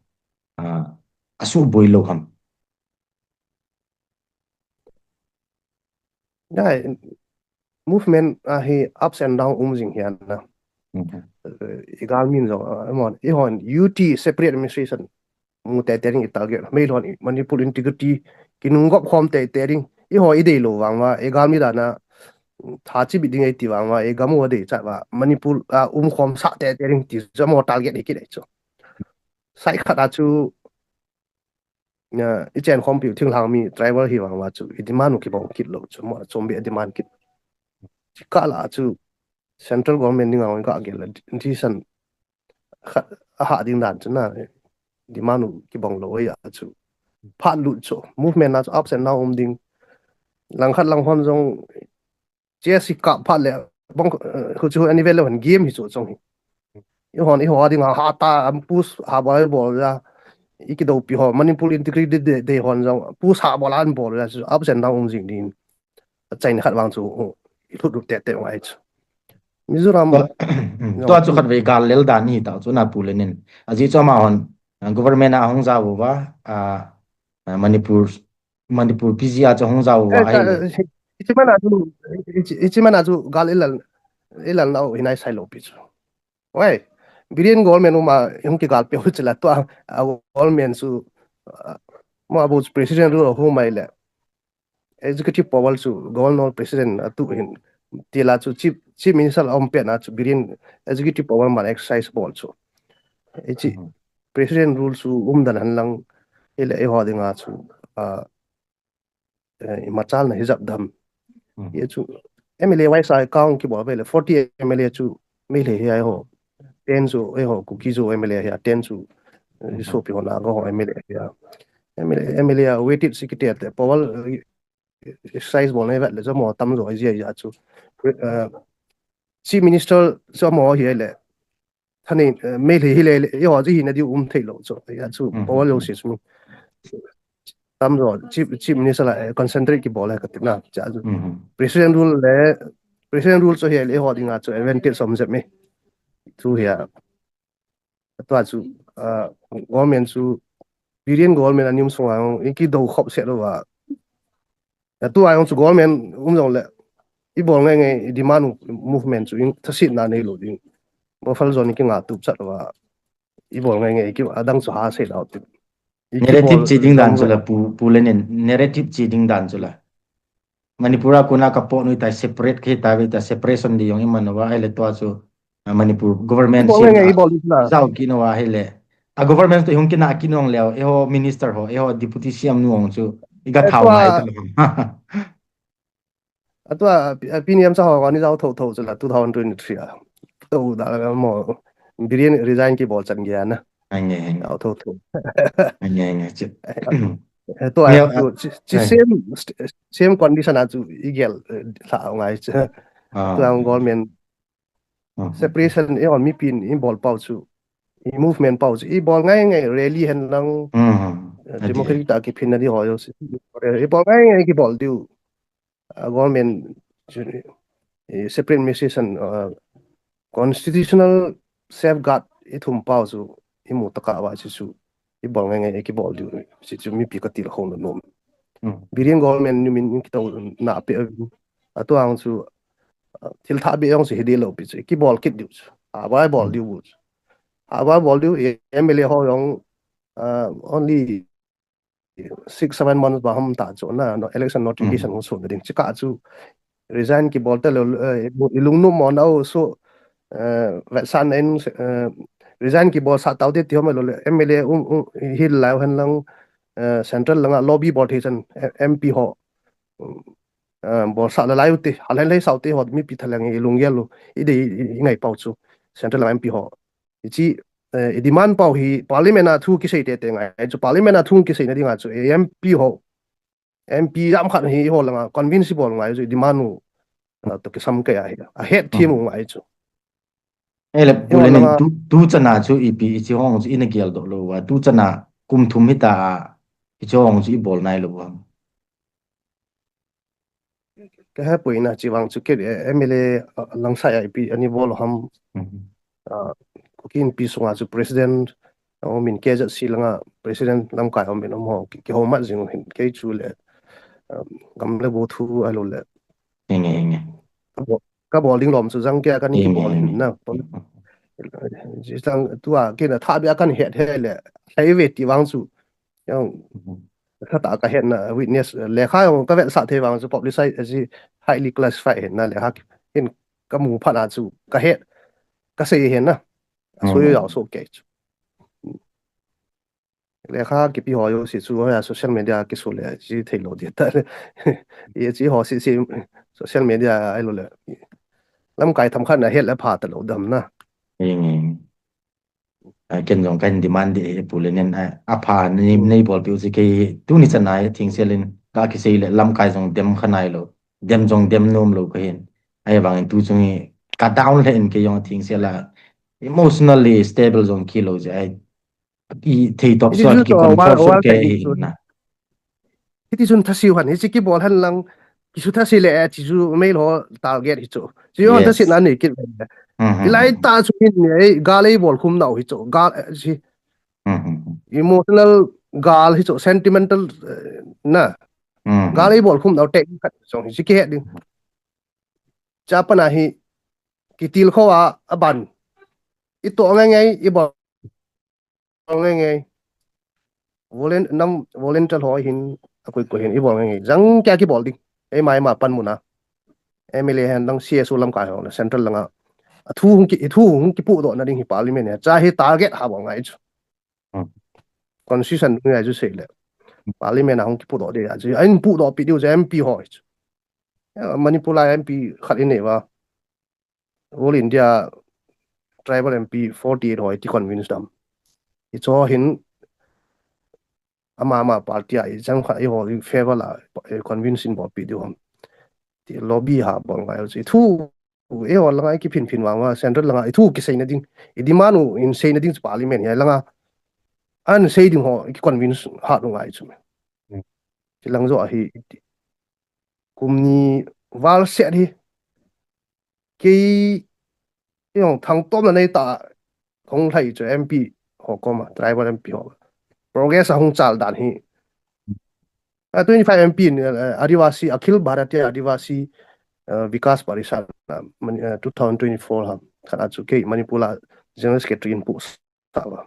asuhboi lou ham? Movement a hi ups and down um jing hi ana, igalmin jong amahon, eihon U T separate administration mu teitei ding i target, Meiteihon Manipur integrity kinunggop khom teitei ding, eiho idei lou vang uva, igalmi dan a tha chibit ding eiti vang uva, igam u adeichat uva Manipur a umkhomsah teitei ding ti chu amaho target hi kit ahi chu. Side khat a chu ichenkhompiu thinglhang mi tribal hi vang uva chu i demand u kibang kit lou chu, amaho chombeh a demand kit. Chukah lah a chu central government dinga hung gagel a decision khat ahah ding dan chu na, demand u kibang lou ahi chu. Phat lut chu, movement na chu ups and down um ding. Langkhat lang hon jong, chess hi kap phat le, bang, eh, khu chu ani ve le hon game hi chu chong hi. I hon, i ho dinga ha ta, am push ha bol bol ja. I kidoupi ho, Manipur Integrity Day, Day hon jong, push ha bol an bol ja chu, ups and down um jing din. Achaina khat vang chu, uh, i lut lut tete ngai chu. Mizoram. Tua, tua chu khat vei gal lel dan ni ta chu na Pu Lenin. Ajeh chu ama hon, uh, government a hung jao uva, uh, uh, Manipur, Manipur P G a chu hung jao uva, eh, ahi. Eh, hichi mana chu, hichi, hichi mana chu gal ilal, ilal nau hinai sai lou pi chu. Wai, Biren government uma hung kigal pe hu chila tua, a government chu, uh, ma bu president rule hu mai le. Executive power chu governor president atu hin tila chu chief, chief minister a um pet na chu Biren executive power man exercise bol chu. Hichi, mhm, president rule chu um dan han lang, hile eiho dinga chu, ah, eh, i machal na hijap dam. Mhm. Ye chu M L A wai sa account kibol ve le forty M L A chu Meitei hi ahi ho. Ten chu, eiho, Kuki chu M L A hi a, ten chu, eh, mhm, sopi ho Naga ho M L A hi a. M L A, M L A a weighted secretary te, power, eh, exercise bol nei vet le, chu mo tam jo, ahi a chu. Eh, Chief Minister chu mo hi le. Thani, eh, Meitei hi le, le, eiho ji hi na diu um thei lou chu. Ahi a chu, mhm, power lo si chu. Tam jo, Chief, Chief Minister la, eh, concentrate kibol le ka tina, cha chu. Mhm. President rule le, President rule chu hi le, eiho dinga chu, advantage som jep mi. Chu hi a. Tua chu, ah, government chu, Biren government a ni um sunga, i kidou khop se lou va. Tua jong chu government um jong le, i bol ngai ngai, i demand movement chu, in thasit na nei lou ding. Buffer zone i kinga tup chat lou va. I bol ngai ngai, i ki adang chu ha sei lou ding. I kibol narrative chi ding dan chu la, Pu, Pu Lenin, narrative chi ding dan chu la. Manipur a kona ka pot nu ta separate ke ta ve ta separation di jong i man uva, ahile tua chu, ah, Manipur government i bol ngai ngai, i bol ngai. Jao kit uva ahile. A government to hung kina kit nung leo, eiho minister ho, eiho deputy C M nu hung chu, i ga thau ngai ta. Atua, pi-, a P N M cha ho ani jao tho tho chu la two thousand twenty-three a. To da la mo, Biren resign kibol chan gei na. Ange, ange. Jao tho tho. Ange, ange, chi. Eh, tua, neo, tua, ah, chi, chi, eh, same, st-, same condition a chu i gel, eh, la ngai chu. Ah. Tua government, ah, separation, eh, on mi pin, i bol pau chu. I movement pau chu. I bol ngai ngai rally hen lang, mhm, eh, democratic ta kiphin na di ho jo si. I bol ngai ngai kibol diu. Ah, government chu, eh, separate administration, ah, constitutional safeguard i thum pau chu, i mu taka va chu chu, i bol ngai ngai, i kibol diu, chu chu mipi ka til khong nom. Mm. Biren government ni min kito na pe, atua ang chu, ah, thil tha be ang chu hi de lo pi chu, i kibol kit diu chu. A vai bol diu chu. A vai bol diu, eh, M L A ho jong, ah, only six, seven months ba ham ta chu na, no, election notification hung sun ding. Chika chu resign kibol ta lo, eh, i lungnop mo na u so, eh, vetsan in, eh, resign kibol sa tau te ti hom lo le, M L A um, um, hil lai hen lang, eh, central langa lobby bol thei chan, eh, M P ho. Eh, bol sa la lai u te, hal hen lai sau te ho, mipi thalang i lunggel lo, i de, i, i ngai pau chu, central langa M P ho. Hichi, eh, i demand pau hi parliament a thu kisei tete ngai. Chu parliament a thu kisei na dinga chu, eh, M P ho. M P jam khat hi ho langa convince bol ngai chu i demand u, ah, to kisam kei a hi. A het thim u ngai chu. Eh, le, Pu Lenin, tu, tu chana chu ipi, i chi hong chu i na gel doh lo va. Tu chana kum thum hi ta a, i chi hong chu i bol nai lo va. Ka he poi na chi vang chu ke, eh, M L A, ah, lang sa ya ipi ani bol ham. Mhm. Ah, Kuki Inpi sunga chu president, ah, min K Z C langa president lamkai hom min hom ho, ki, ki hom mat jing hin kei chu le, ah, gam le go thu a lo le. Enge, enge. Ka bol, ka bol ding lom chu jang ke kan kibol hin na. Enge, enge. Ji jang tua ke na tha bia kan het he le. Hai ve ti vang chu. Yang, mhm, kha ta ka het na witness, eh, lekha jong ka vetsah thei vang chu publicize, eh, highly classified hen na lekha hin ka mu phat a chu ka het, ka sei hen na. So, mhm, yo so ke chu. Lekha kipi ho jo si chu, ho ya social media kisu le, chi thei lo di ta. Ye chi ho si si social media ai lo le. Lamkai tham khat na het le pha ta lo dam na. Mhm. Ah, ken jong kahin demand ding ahi Pu Lenin, ah, apha nei, nei bolpeh u chu kei tuni chan a hi thing sel in ka kisei le lamkai jong dem kha nailou, dem jong dem nom lou kahin. Ahivangin tu chung hi ka down le in kei jong thing sel a emotionally stable jong kilou jeh ahi. I thei top so ki confirm so ke hi na. Hiti chun thasiu han, hichi kibol han lang, kisu thasi le, eh, chi chu mei lo target hi chu. Chi yon thasi na ni kit. Ilai ta chu in ni, eh, gal ei bol khum nau hi chu. Gal, eh, chi. Emotional gal hi chu, sentimental, eh, na. Gal ei bol khum nau te khat chu, hichi ki het ding. Cha pa na hi, kitil kho a, aban. I to ngai ngai, i bol ngai ngai. Volun-, nam volunteer ho hin, akoi koi hin, i bol ngai ngai. Jang kya kibol ding. Ei mai ma pan muna. M L A hen lang C S O lamkai ho, central langa. Athu hung ki, thu hung kipudoh na ding hi parliament hi. Cha hi target ha bol ngai chu. Constitution ngai chu sei le. Parliament a hung kipudoh ding a chu. Ahin pudoh pi diu chu M P ho chu. Ya, Manipur a M P khat i nei va. All India tribal M P forty-eight ho i ti convince dam. I cho hin ama ama party a i chang khat i ho i favor la, eh, convince in bolpi diu ham. Ti lobby ha bol ngai chu. I thu, i ho langa i kiphin phin vang va, central langa i thu kisei na ding. I demand u in sei na ding chu parliament hi langa. An sei ding ho i convince ha lu ngai chu. Ti lang jo ahi. Kum ni val set hi. Kei, kei hong thang tom na nei ta, hong lhai chu M P ho koma, tribal M P ho. Progress a hong chal dan hi. Ah, twenty-five M P in, eh, Adivasi, Akhil Bharatiya Adivasi, eh, Vikas Parishad, ah, Mani-, eh, two thousand twenty-four ha. Khat a chu kei Manipur a General Secretary in pu sa va.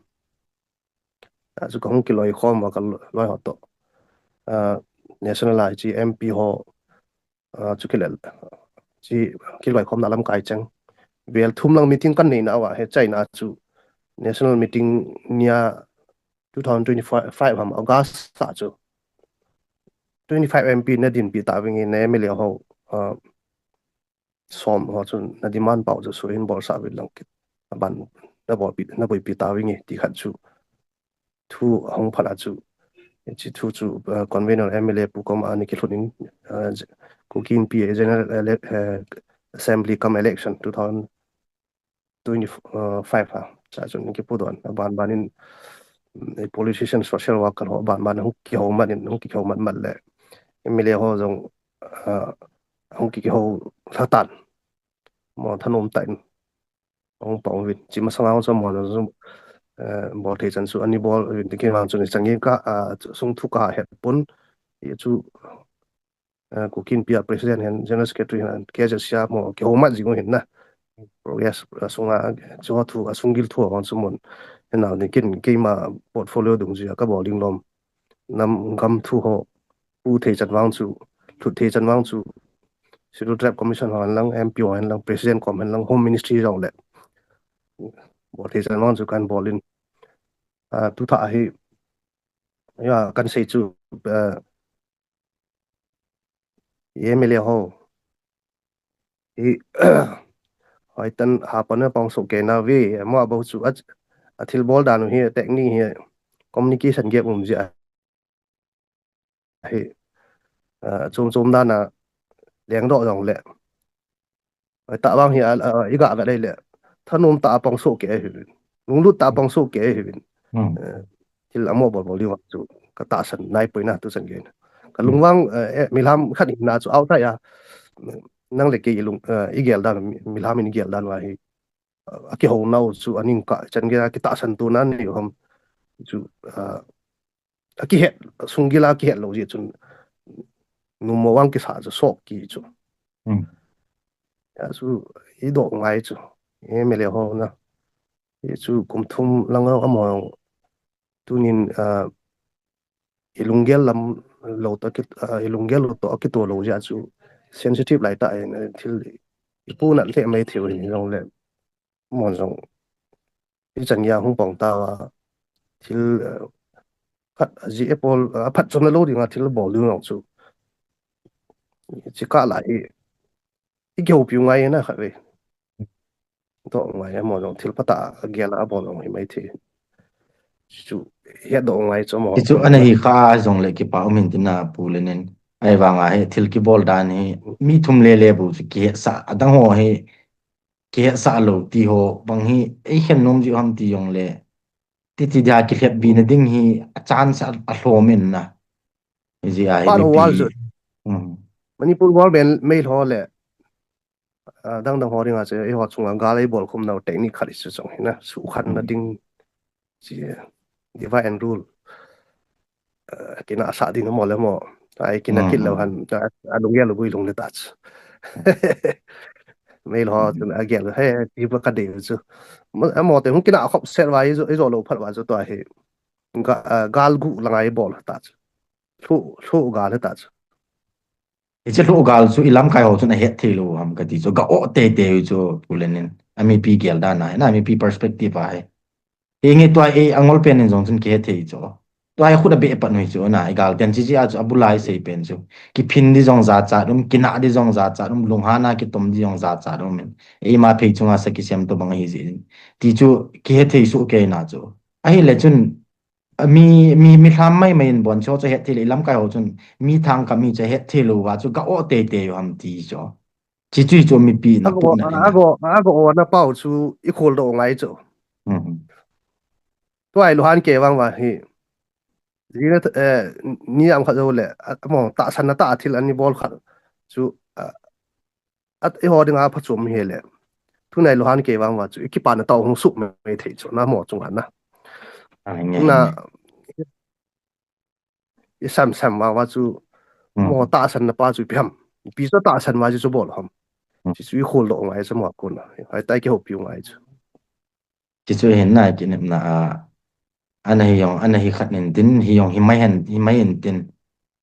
Ah, chu ka hung kiloi khom va ka lo-, loi ho to. Ah, national a chi M P ho, ah, chu kilel. Chi kiloi khom na lamkai cheng. Vel thum lang meeting kan nei na va he China chu national meeting nia two thousand twenty-five ham August sa chu. Twenty-five M P na dinpi ta vinge na M L A ho, ah, som ho chun na demand pau chu suhin bol sa vin lang kit. Na ban, na bolpi, na boipi ta vinge ti khat chu. Thu hong phat a chu. Chi thu chu, uh, convener M L A pu koma ni kilhun in, uh, Kuki Inpi General Ele-, uh, Assembly cum election two thousand twenty-five ha. Cha chun kipu don. Ban ban in, mm, politician social worker ho ban ban hung kiho man in, hung kiho man man le. M L A ho jong, uh, hung kiho lhatan. Mo thanom ta in. Hung pang vin. Chi masang hung sa mo na jong, uh, bol thei chan su ani bol vin ti ki mang chun chang in ka, uh, sung thu ka het pun. I chu, uh, Kuki Inpi a president hen, general secretary hen, K Z Sia mo, kiho mat jing u hin na. Progress, uh, sunga, chu thu, uh, sunggil thu, uh, chu mun. Hen na, ni kin, keima portfolio dung ji, uh, ka bol ding lom. Nam gam thu ho, pu thei chan vang chu, thut thei chan vang chu. Schedule Tribe Commission ho hen lang, M P ho hen lang, president kom hen lang, Home Ministry jong le. Bol thei chan vang chu kan bol in. Uh, tu tha hi, ya, kan sei chu, uh, M L A ho. I, hoi tan ha pan pang so ke na ve, mo a bo chu a, a thil bol dan u hi, technique hi, communication gap um ji a. Hi, uh, chom chom dan a, leng do jong le. Hoi ta bang hi, a, a, i ga ga dei le. Thanom ta pang so ke hi. Lunglut ta pang so ke hi. Hmm. Eh, thil amo bol bol ding chu ka tahsan nai poi na tu chan gen. Ka lungvang, eh, eh, milam khat in na chu outside a. Nang le kei i lung, eh, i gel dan, mi-, milam in i gel dan va hi. Eh, a kiho nau chu aning ka chan gen a kitahsan tu na ni ham chu, eh, a kihet, sunggil a kihet lo ji chun numo vang kisa chu sok ki chu. Hmm. Ya chu i do ngai chu. M L A ho na. I chu kum thum lang a mo tunin, ah, i lunggel lam lo to ki, ah, i lunggel lo to kito lo ja chu sensitive lai ta, eh, thil i pu na le mai theu ni long le mo jong i chan ya hung pong ta wa thil, eh, khat a ji apple, eh, a phat chom na lo ding a thil bol ding long chu. Chi ka la i, i geu piu ngai na khat ve. To ngai mo jong thil pata a gel a bol long hi mai thi. Chu hetdoh ngai chu mo. Ti chu ana hi kha jong le kipa um in tina Pu Lenin. Ahivanga hi thil kibol dan hi mi thum le le bu chu kihetsah, adang ho hi kihetsah lou ti ho bang hi ei khen nom ji ham ti jong le. Titi dia kilhep bina ding hi a chance a, a lhom in na. Hi ji a hi Part of mipi. World chu. Hmm. Manipur government mei ho le, ah, dang dang ho dinga chu, eiho chunga gal ei bol khum nau technique khat chu chong hina, sukhan na ding, chi, divide and rule. Ah, kina sa ding mo le mo. Ai kina kit lo han, a, a lung ya lo gui lung le ta chu. Mei ho chu, a gel he, ti ba ka de chu. Mo, a mo te hung kina khop set wa, i jo, i jo lo phat wa chu to hi. Ga, ah, gal gu la ngai bol ta chu. Lhu, lhu gal ta chu. Hiche lhu gal chu i lamkai ho chun a het thei lou ham kati chu, ga o tei tei chu Pu Lenin. A mipi gel dan a, na mipi perspective a hi. Hi nge tua ei angol pen in jong chun kihe thei chu. Tua hi khut a be pat noi chu na, i gal ten chi chi a chu a bulai sei pen chu. Kiphin di jong jachat um, kina di jong jachat um, lunghan a kitom di jong jachat um in. Eima phei chunga sa kisem to bang hi ji in. Ti chu kihe thei su ke na chu. Ahile chun A mi, mi, mi lham mai mai in bon chu chu het thei le i lamkai ho chun mi thang ka mi chu het thei lou va chu ga o tei tei u ham ti chu. Chi chu chu mipi na Ago, pu na. ago, ago o na pau chu i khol do ngai chu. Mhm. Tua i luhan ke vang va hi. Jina, eh, ni am kha jo le, a, mo ta san na ta thil ani bol kha chu, a, at i ho dinga phachom hi le. Tunai luhan ke vang va chu, i kipana tau hung suk mai thei chu, na mo chung han na. A nge. Na, i sam sam vang va chu, Mm. mo ta san na pa chu pi ham. Pi chu ta san va chu chu bol ham. Mm. Chi chu i khol do ngai chu mo ko na. Hai tai ke ho pi ngai chu. Chi chu hin na kinepna a. Ana hi jong, ana hi khat nin tin, hi jong hi mai hen, hi mai hen tin.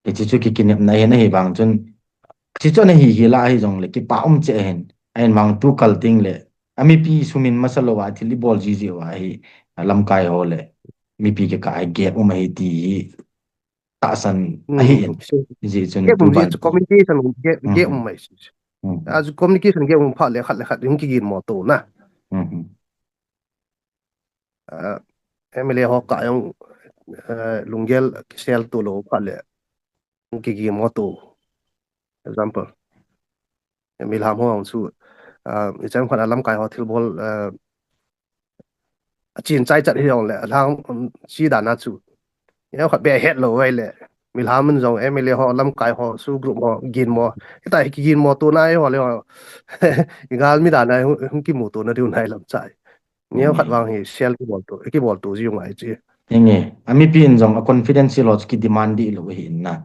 Hi chi chu ki kinepna hin ahi vang chun. Chi chu ana hi hi la ahi jong le kipa um che hin. Ahin vang tu kal ting le. A mipi sumin masa lou a thil i bol ji ji u ahi. A lamkai ho le. Mipi kikah a gap um ahi ti hi. Tahsan ahi in. Ji chun Gap tu um ji ban. Communication gap, gap Mhm. um mai si. Mhm. A chu communication gap um phat le khat le khat hung kigin mo to na. Mhm. Ah, M L A ho kah jong, ah, lunggel kisel to lou kah le, kigin mo to. Example. M L A ho jong chu, ah, i chang khat a lamkai ho thil bol, ah, a chin chai chat hi jong le, a lang, um, chi dan a chu. Neo khat be het lou vai le. M L A mun jong M L A ho lamkai ho, su group ho, gin mo. Kita hi kigin mo to na ho le ho. I gal mi dan a hung, hung kimu to na diu nai lam chai. Neo khat vang hi sel kibol to, kibol to ji u ngai chi. Nge, a mipi in jong a confidential ho chu ki demand di lou hi in na.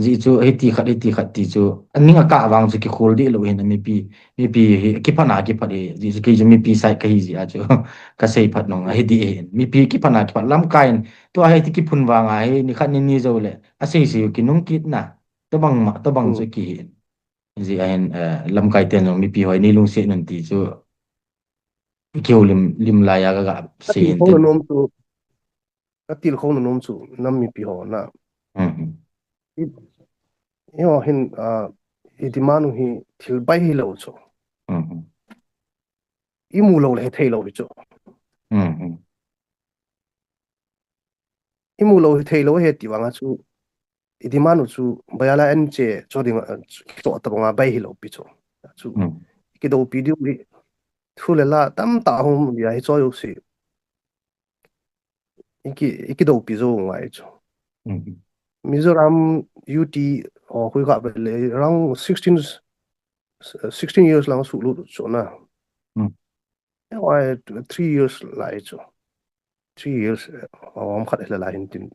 Ji chu hiti khat, hiti khat ti chu. A ning a kah vang chu kikhol di lou hin a mipi, mipi hi kiphat na kiphat hi. Ji chu kei chu mipi side kahi ji a chu. Ka sei phat nung a hiti hin. Mipi kiphat na kiphat lamkai in. Tua hiti kiphun vang a hi, ni khat ni ni jou le. A sei sei u kinung kit na. Tobang ma, tobang chu ki hin. Ji a hin, eh, lamkai ten jong mipi hoi ni lungset nun ti chu. Kiu lim, lim lai a ka ga sei hin Khong tin. Nom tu, ka til khong nom chu, nam mipi ho na. Mhm. I, i ho hin, ah, i demand u hi thil bai hi lou chu. Mhm. I mu lou le thei lou hi chu. Mhm. I mu lou hi thei lou he ti vang a chu. I demand u chu, bai a la en che, cho ding, ah, chu, to ta bang a bai hi lou pi chu. Chu. Mhm. Kido pi diu i. Thu le la, tam ta hung ya hi cho yu si. Iki, iki do pi zo ngai chu. Mhm. Mizoram U T ho hui ka be le around sixteen, sixteen years lang su lu chu na. Mm. Why three years lai chu. Three years, eh, om khat le lai hin tin.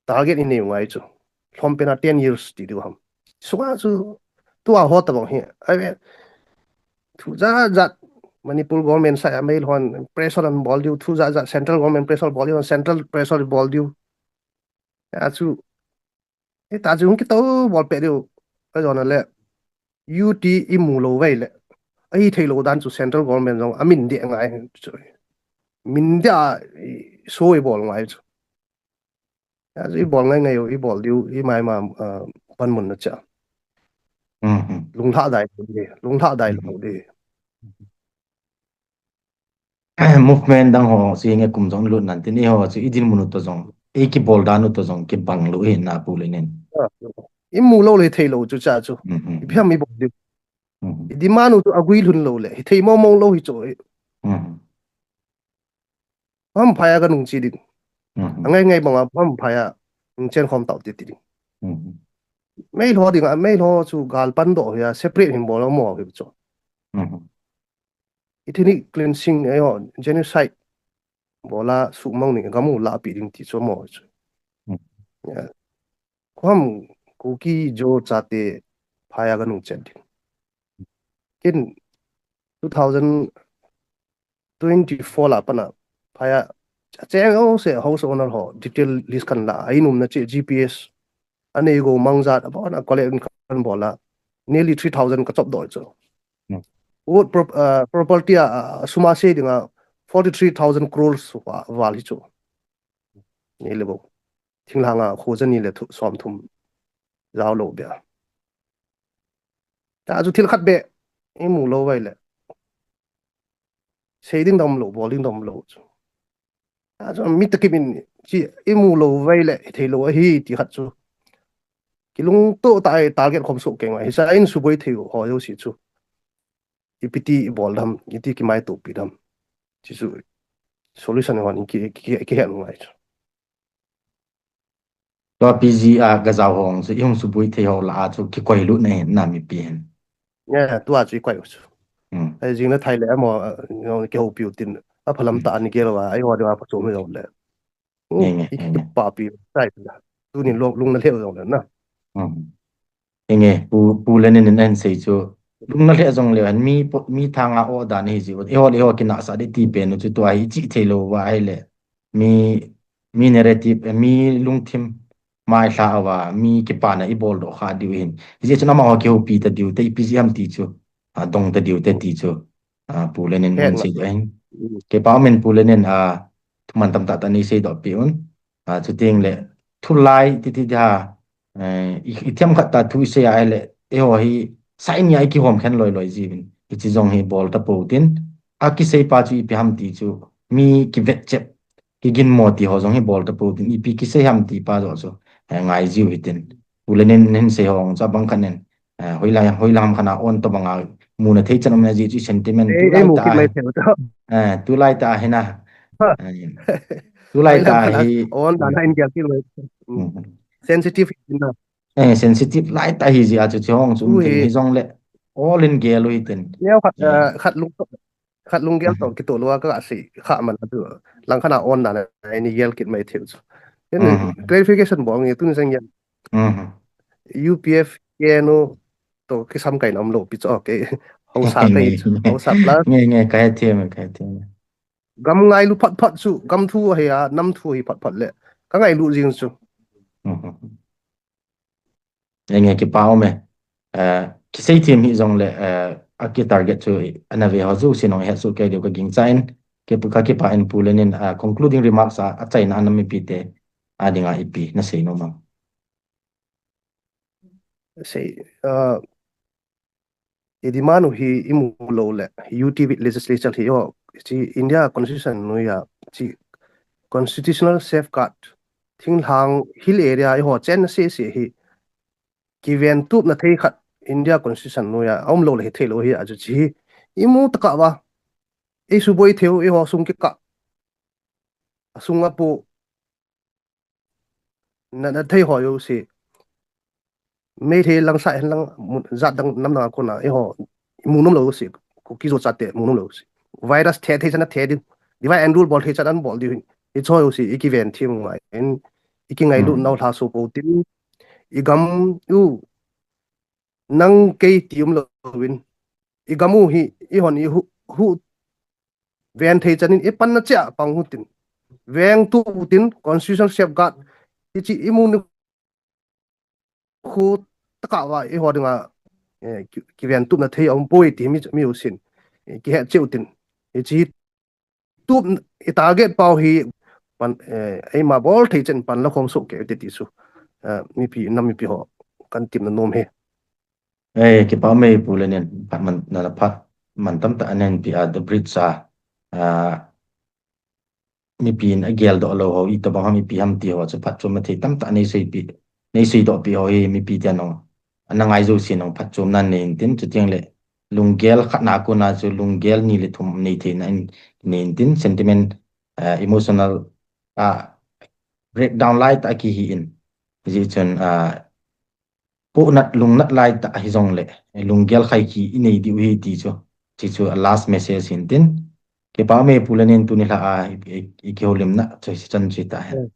Target i nei ngai chu. Lhom pen a ten years ti diu ham. Sunga chu tua ho ta bang hi. Ai ve. Thu jat jat Manipur government side a mei lhon pressure an bol diu, thu jat jat central government pressure bol diu, central pressure bol diu. A chu. E ta chu hung kito bol pe diu. Ka jona le. U T i mu lo vei le. Ahi thei lo dan chu central government jong a min de ngai chu. Min de a i so i bol ngai chu. A chu i bol ngai ngai u, i bol diu, i mai ma, ah, panmun na cha. Mhm. Lungthah dai lo di, lungthah dai lo di. movement dang ho, si nge kum jong lut nan tin, eiho chu i dinmun u to jong, ei kibol dan u to jong, kibang lou hi na Pu Lenin. Ah, i mu lou le thei lou chu cha chu. Mhm. Ipi ham i bol diu. Mhm. I demand u chu a gui lhun lou le, hi thei mong mong lou hi chu. Mhm. Ham phai a ka nung chi ding. Mhm. A ngai ngai bang a ham phai a, chen khom tau ti ti ding. Mhm. Meilhou ding a, meilhou chu gal pan doh hi a, separate hin bol a mo hi chu. Mhm. Ethnic cleansing, eiho, genocide. Bol a sumang ni gam u la pi ding ti chu mo chu. Hmm. Ya. Kham Kuki Zo chate phai a ka nung chen ding. Kin two thousand twenty-four la pana phai a cheng o se house owner ho detail list kan la, a inum na che G P S. Anei go mang jat, abon a collect kan bol a. Nearly three thousand ka chop doh chu. Hmm. Wood prop-, uh, property a, a, sum a sei ding a forty-three thousand crores va-, val hi chu. Nei le bo. Thinglhang a kho jani le thu-, som thum. Jao lou bia. Ta chu thil khat be. I mu lou vai le. Sei ding dam lou, bol ding dam lou chu. A chu mi ta kimin chi i mu lou vai le, i thei lou ahi ti khat chu. Kilungto ta ai target khom so keng ai. Hi sa in suboi thei ho yo si chu. I piti i bol dam, i ti ki mai to pi dam. Chi chu solution hon ki, ki, ki, ki het ngai chu. Tua P G a ka jao hong chu, i hung suboi thei ho la a chu, kikoi lut na hin, na mipi hin. Ya, tua chu i koi u chu. Hmm. Ai jing na thai le amo, uh, you know, ki ho piu tin, a phalam ta Hmm. ani gel wa, ai ho de wa pha chu mi lo le. Nge, nge, I nge, ki nge. pa pi, tai pi la. Tu ni Hmm. lung, lung na le lo le na. Hmm. Enge, Pu, Pu Lenin in ahin sei chu, lung na lheh jong leu hen, mi po-, mi thang a o dan hi ji u. Eiho le eiho kinahsah ding ti pen u chu tua hi chih thei lou va ahile. Mi, mi narrative, eh, mi lungthim mai lha a va, mi kipana i bol doh kha diu hin. Hijeh chun amaho kihoupi ta diu te, ipi jeh ham ti chu, a, dong ta diu te ti chu, a, Pu Lenin Hen in ma. sei doh hin. Mm. Kipa um in Pu Lenin, a, thuman tamtah tah nei sei doh pi un. A, chuteng le, thulai ti ti dia, eh, i, i themkhat ta thu i sei a ahile, eiho hi, sa in ya i kihom khen loi loi jiuvin. Hichi jong hi bol ta pou tin, a kisei pa chu ipi ham ti chu, mi kivet chep, kiginmo ti ho jong hi bol ta pou tin, ipi kisei ham ti pa jo chu, eh, ngai jiu hitin. Pu Lenin in sei ho chu abang khat nen, eh, hoilai, hoilai ham khat na on to banga, muna thei chan um na ji chu sentiment Ei, tu ei lai mu ta kit mai hi. thei u ta. Eh, tu lai ta hi na. Ha. Eh, tu lai Hoilai ta ham khat na hi. on dan Hmm. na in gel kit mai. Hmm. Hmm. Sensitive na. Eh, sensitive lai ta hi ji a chu chi hong chu Tu um thei hi. hi jong le. All in gel u hitin. Neo khat, Eh. ah, khat lung to, khat lung gel to Hmm. kito lou a ka sei kha man a tu. Lang khat na on dan na ni gel kit mai thei u chu. Ken Hmm. clarification bol nge tu ni sang ya. Hmm. U P F K N O to kisam kai nam lou pi chu, okay. Hausa kai chu, Hausa plus. Nge, nge, ka he thiam, ka he thiam. Gam ngailu phat phat chu, gam thu hi a, nam thu hi phat phat le. Ka ngailu jing chu. Mhm. Nge, nge, kipa um e. Eh, kisei thiam hi jong le, eh, a ki target chu, ana ve ho chu, si nong he su ke diu ka ging cha in. Ke pu ka kipa in Pu Lenin, ah, concluding remarks a, a chaina a nam mipi te, a dinga ipi, na sei nom am. Sei, ah, i demand u hi i mu lou le, U T V legislature hi o, chi India Constitution noiya, chi constitutional safeguard, thinglhang hill area eiho chenna sese hi, kiven tup na thei khat India Constitution noiya, a um lou le hi thei lou hi a chu chi hi, i mu taka va, i suboi thei u, eiho sung kikah, a sung a pu, na, na thei ho yo si. Meitei lang sa hen lang mun, jat dang nam dang a kona, eiho, mu nom lou si. Kuki Zo chate mu nom lou si. Virus the thei chan a the ding. Divide and rule bol thei chan a bol ding. I cho yo si, i kiven thiam ngai. En, i kingailut Hmm. nau lha so pou tin. I gam u, nang kei ti um louvin. I gam u hi, eihon i hu, hu ven thei chan in i panna cheh a pang u tin. Veng tup u tin, constitutional safeguard. I chi i mu ni khu taka va eiho dinga, eh, ki, kiven tupna thei a um poi ti mi, mi u sin. Eh, kihe cheh u tin. I chi tup, i target pau hi pan, eh, eima bol thei chan pan la khom so ke ti ti su. Eh, mipi, nam mipi ho kan tim na nom hi. Eh, kipa um e Pu Lenin, phat man, na, na phat man tamtah a nei pi a, the bridge a, ah, mipi in ageldoh lou ho, itobang ham ipi ham ti ho chu phatchomna thei tamtah nei seipi, nei seidohpi ho hi mipi ten jong ana ngai jouse in jong phatchomna nei intin, chuteng le lunggel khat na kona chu lunggel ni le thum nei theina in nei intin, sentiment, ah, emotional, ah, breakdown lai tah kihi in. Hijeh chun, ah, pohnat lungnat lai tah hijongle, eh, lunggel khai ki inei diu ahi ti chu, hichu a last message hintin. Kipa ume Pu Len in tuni lha a, i, i, i kihoulimna chu hichan chu hita hen.